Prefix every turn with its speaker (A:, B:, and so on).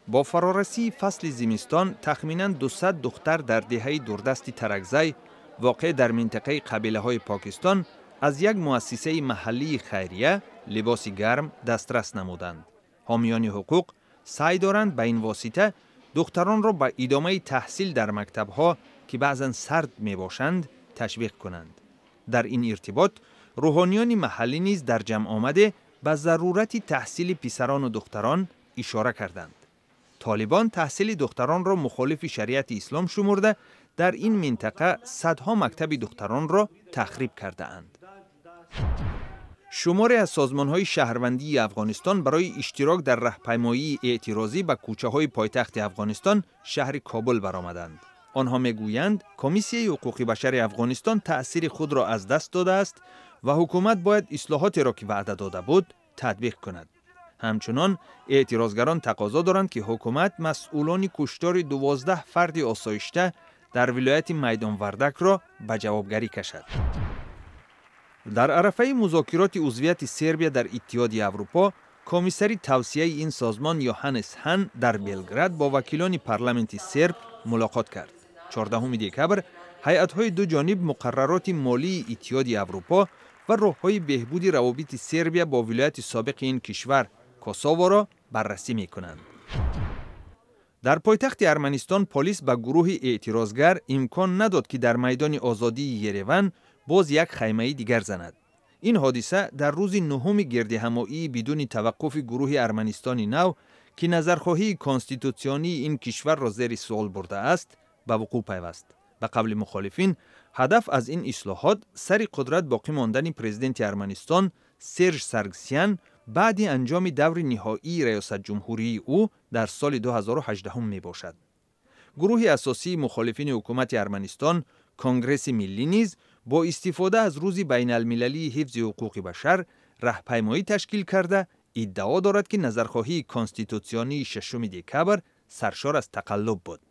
A: Бо фарорасии фасли зимистон тахминан 200 духтар дар деҳаи дурдасти Таракзай, воқеъ дар минтақаи қабилаҳои Покистон, аз як муассисаи маҳаллии хайрия либоси гарм дастрас намуданд. Ҳомиёни ҳуқуқ саъй доранд, ба ин восита духтаронро ба идомаи таҳсил дар мактабҳо, ки баъзан сард мебошанд, ташвиқ кунанд. Дар ин иртибот рӯҳониёни маҳаллӣ низ дар ҷамъомаде ба зарурати таҳсили писарону духтарон ишора карданд. Толибон таҳсили духтаронро мухолифи шариати ислом шумурда, дар ин минтақа садҳо мактаби духтаронро тахриб кардаанд. Шуморе аз созмонҳои шаҳрвандии Афғонистон барои иштирок дар раҳпаймоии эътирозӣ ба кӯчаҳои пойтахти Афғонистон, шаҳри Кобул, баромаданд. Онҳо мегӯянд, Комиссияи ҳуқуқи башари Афғонистон таъсири худро аз даст додааст ва ҳукумат бояд ислоҳотеро, ки ваъда дода буд, татбиқ кунад. Ҳамчунон эътирозгарон тақозо доранд, ки ҳукумат масъулони куштори 12 фарди осоишта дар вилояти Майдонвардакро ба ҷавобгарӣ кашад. Дар арафаи музокироти узвияти Сербия дар Иттиҳоди Аврупо, комиссари тавсияи ин созмон Йоҳаннес Ҳан дар Белград бо вакилони парламенти серб мулоқот кард. 14 декабр ҳайатҳои ду ҷониб муқаррароти молии Иттиҳоди Аврупо ва роҳҳои беҳбуди равобити Сербия бо вилояти собиқи ин кишвар, Косоворо, баррасӣ мекунанд. Дар пойтахти Арманистон полис ба гурӯҳи эътирозгар имкон надод, ки дар майдони Озодии Ереван боз як хаймаи дигар занад. Ин ҳодиса дар рӯзи нуҳуми гирдиҳамоии бидуни таваққуфи гурӯҳи Арманистони нав, ки назархоҳии конститутсионии ин кишварро зери суол бурдааст, ба вуқӯъ пайваст. Ба қавли мухолифин, ҳадаф аз ин ислоҳот сари қудрат боқӣ мондани президенти Арманистон Серж Саргсян баъди анҷоми даври ниҳоии раёсатҷумҳурии ӯ дар соли 2018 мебошад. Гурӯҳи асосии мухолифини ҳукумати Арманистон, Конгресси миллӣ, низ бо истифода аз Рӯзи байналмилалии ҳифзи ҳуқуқи башар раҳпаймоӣ ташкил карда, иддао дорад, ки назархоҳии конститутсионии 6 декабр саршор аз тақаллуб буд.